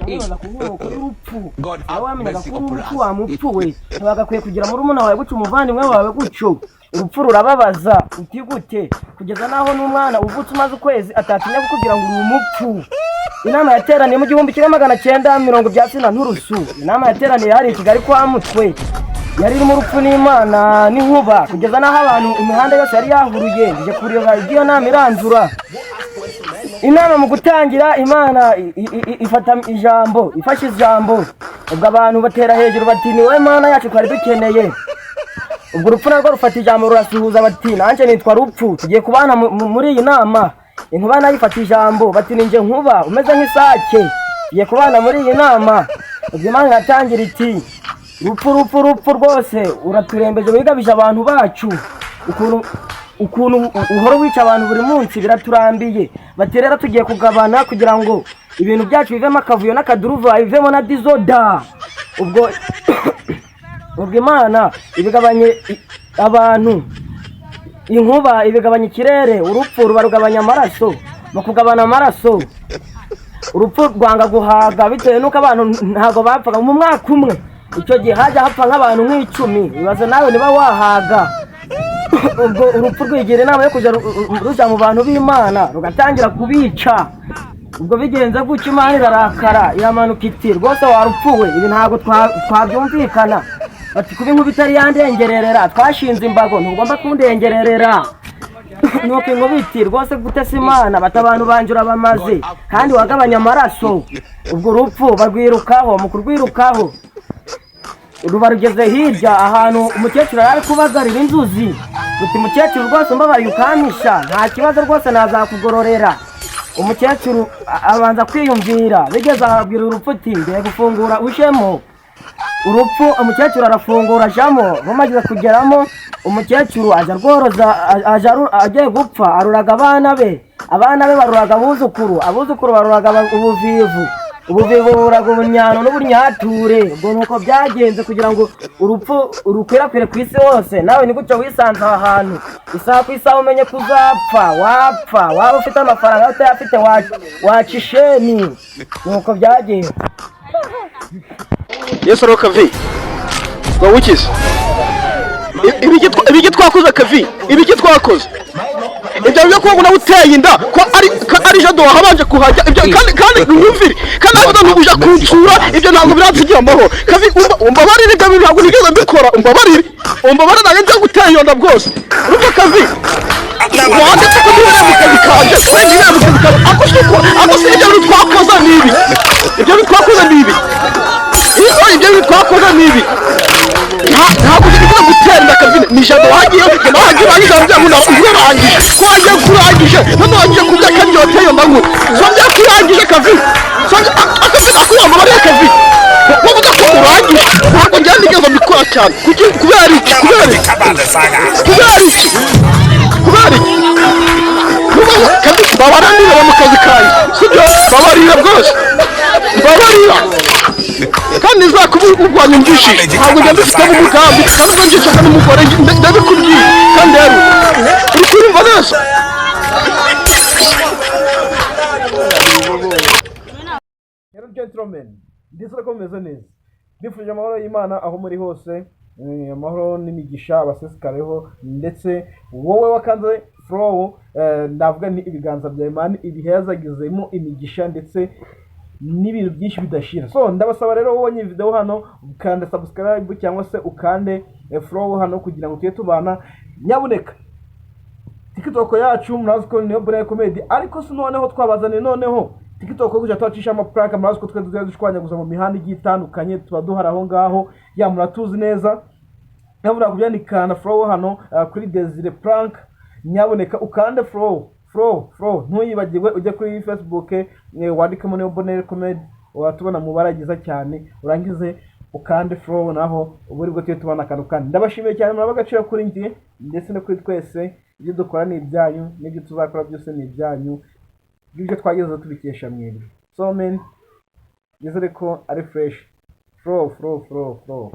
Mwibaza ku nkomoko y'urupfu. God Nawe have wamenyaga mercy ko uri upon urupfu us. wa mupfu we, ntiwagakwiye kugira murumuna wawe gutyo, umuvandimwe wawe gutyo. Urupfu rurababaza uti gute, kugeza n'aho n'umwana uvutse umaze ukwezi atatinya kukubwira ngo uri umupfu. Inama yateraniye mu 1970 bya sina nturusu. Inama yateraniye hari i Kigali kwa Mutwe, yari irimo urupfu n'Imana n'inkuba, kugeza n'aho abantu imihanda yose yari yahuruye nje kureba ibyo iyo nama iranzura. Inama mu gutangira, Imana ifata ijambo, ifashe ijambo, ubwo abantu batera hejuru bati: "Ni wowe Mana yacu twari dukeneye." Ubwo urupfu narwo rufata ijambo, rurasuhuza bati: "Nanjye nitwa Rupfu, tugiye kubana muri iyi nama." Inkuba nayo ifata ijambo bati: "Ninjye Nkuba umeze nk'isake, tugiye kubana muri iyi nama." Ubwo Imana iratangira iti: "Rupfu, rupfu, rupfu, rwose uraturembeje, wigabije abantu bacu. Ukuntu uhora wica abantu buri munsi biraturambiye." Bati: "Rero tugiye kugabana kugira ngo ibintu byacu bivemo akavuyo n'akaduruvayi, bivemo na disorder." Ubwo Imana ibigabanye abantu, inkuba ibigabanya ikirere, urupfu ruba rugabanya amaraso. Mu kugabana amaraso, urupfu rwanga guhaga bitewe n'uko abantu ntabwo bapfaga mu mwaka umwe. Icyo gihe hajya hapfa nk'abantu nk'icumi. Ibaze nawe niba wahaga. Ubwo urupfu rwigira inama yo kujya rujya mu bantu b'Imana, rugatangira kubica. Ubwo bigenze gutyo, Imana irarakara, iramanuka iti: "Rwose warupfuwe, ibi ntabwo twabyumvikana." Bati: "Kuba inkuba itari yandengererera, twashinze imbago, ntugomba kundengererera." Nuko inkuba iti: "Rwose gute se Imana?" Bati: "Abantu banje urabamaze kandi wagabanya amaraso." Ubwo urupfu barwirukaho. Mu kurwirukaho, ruba rugeze hirya ahantu umukecuru yari ari kubagarira inzuzi. Ruti: "Mukecuru, rwose umbabariye ukampisha, nta kibazo, rwose nazakugororera." Umukecuru abanza kwiyumvira, bigeze aho abwira urupfu uti: "Ngiye gufungura ujemo." Urupfu, umukecuru arafungura ajamo. Rumaze kugeramo, umukecuru aja rworoza, aja agiye gupfa aruraga abana be, abana be baruraga abuzukuru, abuzukuru baruraga ubuvivu, ubuvivu buraga ubunyano n'ubunyature. Ubwo nuko byagenze kugira ngo urupfu rukwirakwire ku isi hose. Nawe ni gutyo wisanze aha hantu, isaha ku isaha umenye ko uzapfa, wapfa waba ufite amafaranga, utayafite, waca isheni. Nuko byagenze. Yesu rero, Kavi, wowe ukize ibiki twakoze? Kavi, ibiki twakoze? Ibyo byo kuba nawe uteye inda, ko ari jado wahabanje kuhajya, ibyo kandi mwumvire, kandi nawe ntubuja kunsura, ibyo ntabwo biransigira amahoro. Kavi, umbabarire, ibyo bintu ntabwo nigeze mbikora. Umbabarire, umbabarire, ntabwo njya gutera iyo nda bwose. Urumva Kavi, wanditse ko nibereye mu kazi kanjye, wenda nibereye mu kazi kanjye, ako si uko, ako si ibyo bintu twakoze ni ibi, ibyo bintu twakoze ni ibi, ibyo bintu twakoze ni ibi. Ntabwo ujya gutera inda. Kavi, ni jado wagiye, wagiye urangije bya ngo urangije, ko wagiye kurangije, none wagiye kubya kandi wateye iyo nda nkuru. So byakurangije Kavi, so akavi nakuwamabariye. Kavi, wavuga ko urangije, ntabwo njya nigeze mbikora cyane. Kuki? Kubera iki? Kubera iki? Kubera iki? Kubera iki? Kavi, babara nibera mu kazi kanjye, sibyo? Babarira rwose, babarira, kandi nzakuba urwanya umbyishije. Ntabwo njya mbifitemo umugambi, kandi ubwo ngicaga n'umugore ndabikubwiye. Kandi rero uri kunyumva neza. Hello gentlemen, ndizera ko mumeze neza. Mbifurije amahoro y'Imana aho muri hose, amahoro n'imigisha abasesekareho, ndetse wowe wakanze follow, ndavuga ni ibiganza bya Imana ibihezagizemo imigisha ndetse n'ibintu byinshi bidashira. So ndabasaba rero, ubonye video hano, ukanda subscribe cyangwa se ukande follow hano kugira ngo tujye tubana. Nyabuneka, TikTok yacu murazi ko niyo Burayi Comedy, ariko si noneho twabazaniye noneho TikTok yo kujya tubacisha amaprank. Murazi ko twe tujya dushwanyaguza mu mihanda igiye itandukanye, tuba duhari aho ngaho ya muratuzi neza. Nyabuneka kubyandikana follow hano kuri Desire Prank. Nyabuneka ukande follow, follow, follow, ntuyibagirwe. Ujye kuri Facebook, wandikemo niyo Bonere Comedy, uratubona mu bara ryiza cyane, urangize ukande follow, naho ubu bwo tujye tubona akantu. Kandi ndabashimiye cyane, muraba agaciro kuri njye ndetse no kuri twese. Ibyo dukora ni ibyanyu, n'ibyo tuzakora byose ni ibyanyu, ibyo twagezeho tubikesha mwebwe. So men, nizere ko ari fresh. Follow, follow, follow, follow.